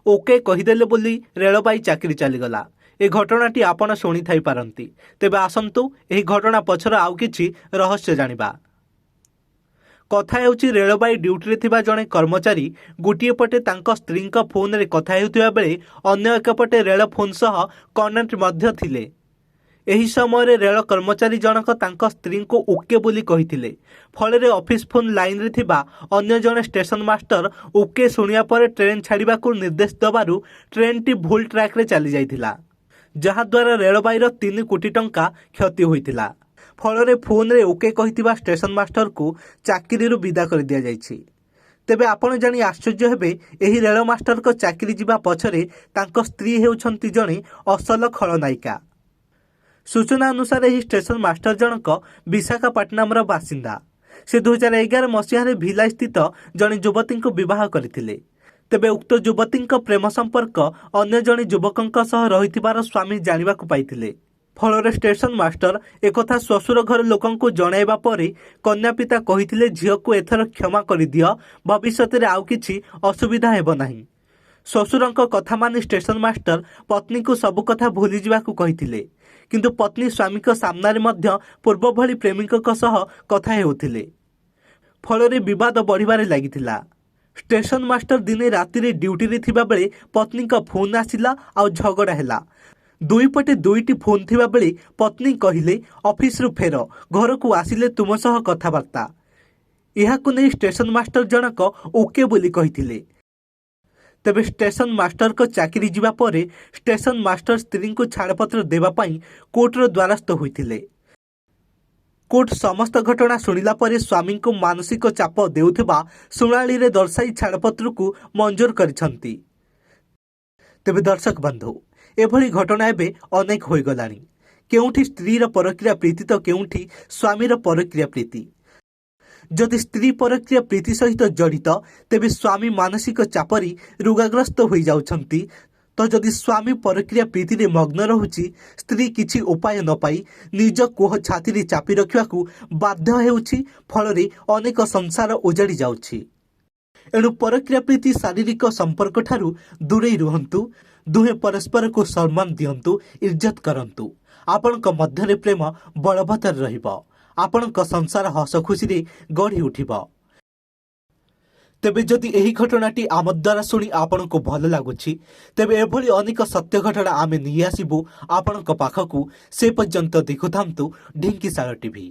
Okay କହିଦେଲେ ବୋଲି ରେଳବାଇ ଚାକିରି ଚାଲିଗଲା। ଏ ଘଟଣାଟି ଆପଣ ଶୁଣିଥାଇ ପାରନ୍ତି। ତେବେ ଆସନ୍ତୁ, ଏହି ଘଟଣା ପଛର ଆଉ କିଛି ରହସ୍ୟ ଜାଣିବା। କଥା ହେଉଛି, ରେଳବାଇ ଡ୍ୟୁଟିରେ ଥିବା ଜଣେ କର୍ମଚାରୀ ଗୋଟିଏ ପଟେ ତାଙ୍କ ସ୍ତ୍ରୀଙ୍କ ଫୋନରେ କଥା ହେଉଥିବା ବେଳେ ଅନ୍ୟ ଏକ ପଟେ ରେଳ ଫୋନ୍ ସହ କନେକ୍ଟ ମଧ୍ୟ ଥିଲେ। ଏହି ସମୟରେ ରେଳ କର୍ମଚାରୀ ଜଣକ ତାଙ୍କ ସ୍ତ୍ରୀଙ୍କୁ ଓକେ ବୋଲି କହିଥିଲେ। ଫଳରେ ଅଫିସ ଫୋନ୍ ଲାଇନରେ ଥିବା ଅନ୍ୟ ଜଣେ ଷ୍ଟେସନ ମାଷ୍ଟର ଓକେ ଶୁଣିବା ପରେ ଟ୍ରେନ୍ ଛାଡ଼ିବାକୁ ନିର୍ଦ୍ଦେଶ ଦେବାରୁ ଟ୍ରେନ୍ଟି ଭୁଲ ଟ୍ରାକ୍ରେ ଚାଲିଯାଇଥିଲା, ଯାହାଦ୍ୱାରା ରେଳବାଇର 3 କୋଟି ଟଙ୍କା କ୍ଷତି ହୋଇଥିଲା। ଫଳରେ ଫୋନରେ ଓକେ କହିଥିବା ଷ୍ଟେସନ ମାଷ୍ଟରକୁ ଚାକିରିରୁ ବିଦା କରିଦିଆଯାଇଛି। ତେବେ ଆପଣ ଜାଣି ଆଶ୍ଚର୍ଯ୍ୟ ହେବେ, ଏହି ରେଳ ମାଷ୍ଟରଙ୍କ ଚାକିରି ଯିବା ପଛରେ ତାଙ୍କ ସ୍ତ୍ରୀ ହେଉଛନ୍ତି ଜଣେ ଅସଲ ଖଳନାୟିକା। ସୂଚନା ଅନୁସାରେ, ଏହି ଷ୍ଟେସନ ମାଷ୍ଟର ଜଣକ ବିଶାଖାପାଟଣାମର ବାସିନ୍ଦା। ସେ 2011 ମସିହାରେ ଭିଲାଇ ସ୍ଥିତ ଜଣେ ଯୁବତୀଙ୍କୁ ବିବାହ କରିଥିଲେ। ତେବେ ଉକ୍ତ ଯୁବତୀଙ୍କ ପ୍ରେମ ସମ୍ପର୍କ ଅନ୍ୟ ଜଣେ ଯୁବକଙ୍କ ସହ ରହିଥିବାର ସ୍ୱାମୀ ଜାଣିବାକୁ ପାଇଥିଲେ। ଫଳରେ ଷ୍ଟେସନ ମାଷ୍ଟର ଏକଥା ଶ୍ୱଶୁର ଘର ଲୋକଙ୍କୁ ଜଣାଇବା ପରେ କନ୍ୟା ପିତା କହିଥିଲେ, "ଝିଅକୁ ଏଥର କ୍ଷମା କରିଦିଅ, ଭବିଷ୍ୟତରେ ଆଉ କିଛି ଅସୁବିଧା ହେବ ନାହିଁ।" ଶ୍ୱଶୁରଙ୍କ କଥା ମାନି ଷ୍ଟେସନ ମାଷ୍ଟର ପତ୍ନୀଙ୍କୁ ସବୁ କଥା ଭୁଲିଯିବାକୁ କହିଥିଲେ। କିନ୍ତୁ ପତ୍ନୀ ସ୍ୱାମୀଙ୍କ ସାମ୍ନାରେ ମଧ୍ୟ ପୂର୍ବ ଭଳି ପ୍ରେମିକଙ୍କ ସହ କଥା ହେଉଥିଲେ। ଫଳରେ ବିବାଦ ବଢ଼ିବାରେ ଲାଗିଥିଲା। ଷ୍ଟେସନ ମାଷ୍ଟର ଦିନେ ରାତିରେ ଡ୍ୟୁଟିରେ ଥିବାବେଳେ ପତ୍ନୀଙ୍କ ଫୋନ୍ ଆସିଲା ଆଉ ଝଗଡ଼ା ହେଲା। ଦୁଇ ପଟେ ଦୁଇଟି ଫୋନ୍ ଥିବାବେଳେ ପତ୍ନୀ କହିଲେ, "ଅଫିସରୁ ଫେର, ଘରକୁ ଆସିଲେ ତୁମ ସହ କଥାବାର୍ତ୍ତା।" ଏହାକୁ ନେଇ ଷ୍ଟେସନ ମାଷ୍ଟର ଜଣକ ଓକେ ବୋଲି କହିଥିଲେ। ତେବେ ଷ୍ଟେସନ ମାଷ୍ଟରଙ୍କ ଚାକିରି ଯିବା ପରେ ଷ୍ଟେସନ ମାଷ୍ଟର ସ୍ତ୍ରୀଙ୍କୁ ଛାଡ଼ପତ୍ର ଦେବା ପାଇଁ କୋର୍ଟର ଦ୍ୱାରସ୍ଥ ହୋଇଥିଲେ। କୋର୍ଟ ସମସ୍ତ ଘଟଣା ଶୁଣିଲା ପରେ ସ୍ୱାମୀଙ୍କୁ ମାନସିକ ଚାପ ଦେଉଥିବା ଶୁଣାଣିରେ ଦର୍ଶାଇ ଛାଡ଼ପତ୍ରକୁ ମଞ୍ଜୁର କରିଛନ୍ତି। ତେବେ ଦର୍ଶକ ବନ୍ଧୁ, ଏଭଳି ଘଟଣା ଏବେ ଅନେକ ହୋଇଗଲାଣି। କେଉଁଠି ସ୍ତ୍ରୀର ପରକୀୟା ପ୍ରୀତି ତ କେଉଁଠି ସ୍ୱାମୀର ପରକୀୟା ପ୍ରୀତି। ଯଦି ସ୍ତ୍ରୀ ପରକୀୟା ପ୍ରୀତି ସହିତ ଜଡ଼ିତ, ତେବେ ସ୍ୱାମୀ ମାନସିକ ଚାପରେ ରୋଗାଗ୍ରସ୍ତ ହୋଇଯାଉଛନ୍ତି ତ ଯଦି ସ୍ୱାମୀ ପରକୀୟା ପ୍ରୀତିରେ ମଗ୍ନ ରହୁଛି, ସ୍ତ୍ରୀ କିଛି ଉପାୟ ନ ପାଇ ନିଜ କୋହ ଛାତିରେ ଚାପି ରଖିବାକୁ ବାଧ୍ୟ ହେଉଛି। ଫଳରେ ଅନେକ ସଂସାର ଉଜାଡ଼ି ଯାଉଛି। ଏଣୁ ପରକୀୟା ପ୍ରୀତି ଶାରୀରିକ ସମ୍ପର୍କଠାରୁ ଦୂରେଇ ରୁହନ୍ତୁ। ଦୁହେଁ ପରସ୍ପରକୁ ସମ୍ମାନ ଦିଅନ୍ତୁ, ଇଜ୍ଜତ କରନ୍ତୁ। ଆପଣଙ୍କ ମଧ୍ୟରେ ପ୍ରେମ ବଳବତ୍ତର ରହିବ। ଆପଣଙ୍କ ସଂସାର ହସ ଖୁସିରେ ଗଢ଼ି ଉଠିବ। ତେବେ ଯଦି ଏହି ଘଟଣାଟି ଆମ ଦ୍ୱାରା ଶୁଣି ଆପଣଙ୍କୁ ଭଲ ଲାଗୁଛି, ତେବେ ଏଭଳି ଅନେକ ସତ୍ୟ ଘଟଣା ଆମେ ନେଇ ଆସିବୁ ଆପଣଙ୍କ ପାଖକୁ। ସେ ପର୍ଯ୍ୟନ୍ତ ଦେଖୁଥାନ୍ତୁ ଢିଙ୍କିଶାଳ ଟିଭି।